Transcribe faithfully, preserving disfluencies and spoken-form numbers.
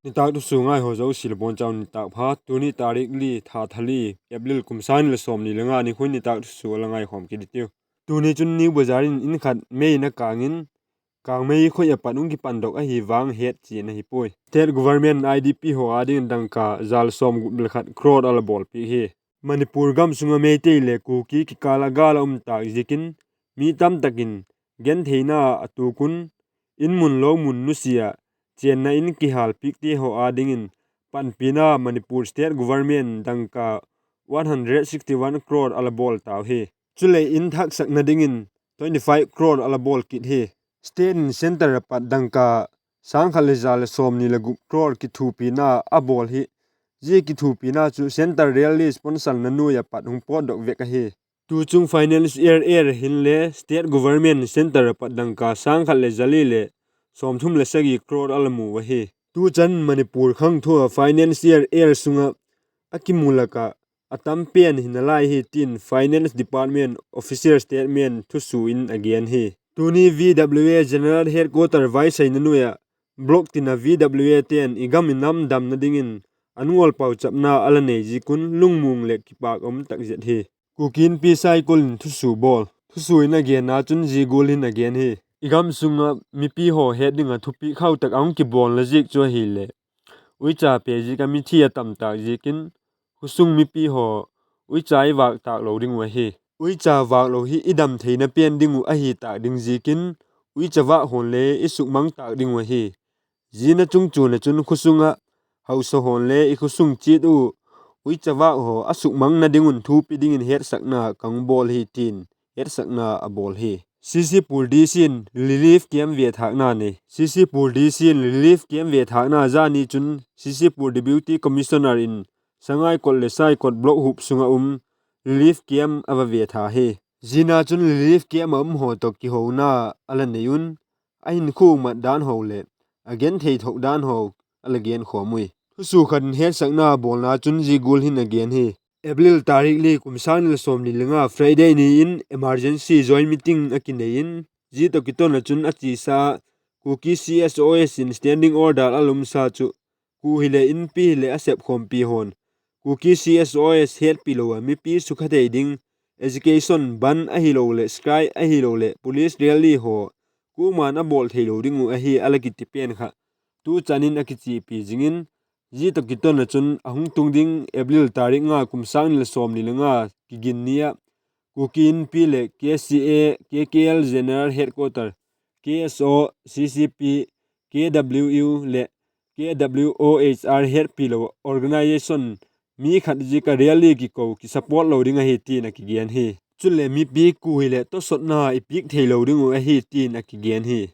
Nitâk thusua ngaihaw zosia le bawn chau nitâk pha. Tuni tarik li, tha thali, April kum sâng ni le sawmni le nga nikhua in nitâk thusua la ngaikhawm kit i tiu. Tuni chun New Bazar in in khat mei in a kâng in, kâng mei khoi a pat hung kipandok ahi vang het chian ahi puai. State government IDP haw â dingin dangka za le sawmgup le khat crore a la bawlpiak hi. Manipur gam sung ah Meitei leh Kuki kikâl ah gâl a um tâk ziakin, mi tamtak in gentheina a tuak un, in mun lo mun nusia ah chênna in kihâlpiakte haw â dingin panpina Manipur state government dangka one hundred sixty one crore a la bawl tau hi. Chuleh in thaksakna dingin twenty five crore a la bawl kit hi. State in centre ah pat dangka sâng khat le za le sawmni le gup crore kithuapina a bawl hi. Zia kithuapina chu centre rally sponsorna nuai ah pat hung pawtdok vek ahi. Tuchung financial year hinle state government centre ah pat dangka sâng khat le za li leh sawmthum le sagi crore a la mu ahi. Tuchan Manipur khangthua financial year sung ah a kimu lak ah a tam pen hi nalai hi tin Finance Department official statement thusua in a gen hi. Tuni VWA General Headquarter vaisaina nuai ah block tin a VWAte'n i gam i nam damna dingin an ngawl pauchapna a la nei ziak un lungmuang leh kipâk um tak zet hi. Kuki Inpi Saikul in thusua bawl. Thusua in a genna chun zia gual hin a gen hi. I gam sung ah mipi haw het ding ah thupikhau tak a hung kibawlna ziak chu ahileh, uicha pe ziak ah mithi a tam tâk ziakin, khawsung mipi haw uicha i vâk tâk lo ding uh ahi. Uicha vâk lo hi i dam theina pen ding uh ahi tâk ding ziakin, uicha vâk haw'n le i sukmang tâk ding uh ahi. Zia na chungchuan ah chun khawsung ah hausa haw'n le i khawsung chiat uh uicha vâk haw a sukmangna ding un thupi dingin hetsakna ka hung bawl hi tin hetsakna a bawl hi. CCpur DC in relief camp vethâkna nei. CCpur DC in relief camp vethâkna zani chun CCpur Deputy Commissioner in Sangaikot leh Saikot block hup sung ah um relief camp a va vetha hi. Zia na chun relief camp ah um haw tawh kihouna a la nei un, a hinkhua mat dan haw leh a genthei thok dan haw a la genkhawm ui. Thusua khat in hetsakna bawlna chun zia gual hin a gen hi. April tarik li, kum sâng ni le sawmni le nga Friday ni in emergency joint meeting a kinei in, zia tawh kiton ah chun a chiasa Kuki CSOs in standing order a la umsa chu, kua hileh inpi hileh a sepkhawmpi haw'n Kuki CSOs hetpi lo ah mipi sukha thei ding, education ban ahiloleh strike ahiloleh police rally haw kuama'n a bawl theilo ding uh ahi a la kiti pen kha tuchan in a kichiapi zing in, zia tawh kiton ah chun a hung tung ding April tarik nga, kum sâng ni le sawmni le nga kigin ni ah Kuki Inpi leh KCA, KKL General Headquarter, KSO, CCP, KWU leh KWOHR hetpi lo organisation mi khat ziak ah rally kiko kisupport lo ding ahi tin a kigen hi. Chuleh mipi kua hileh tawsawtna i piak theilo ding uh ahi tin a kigen hi.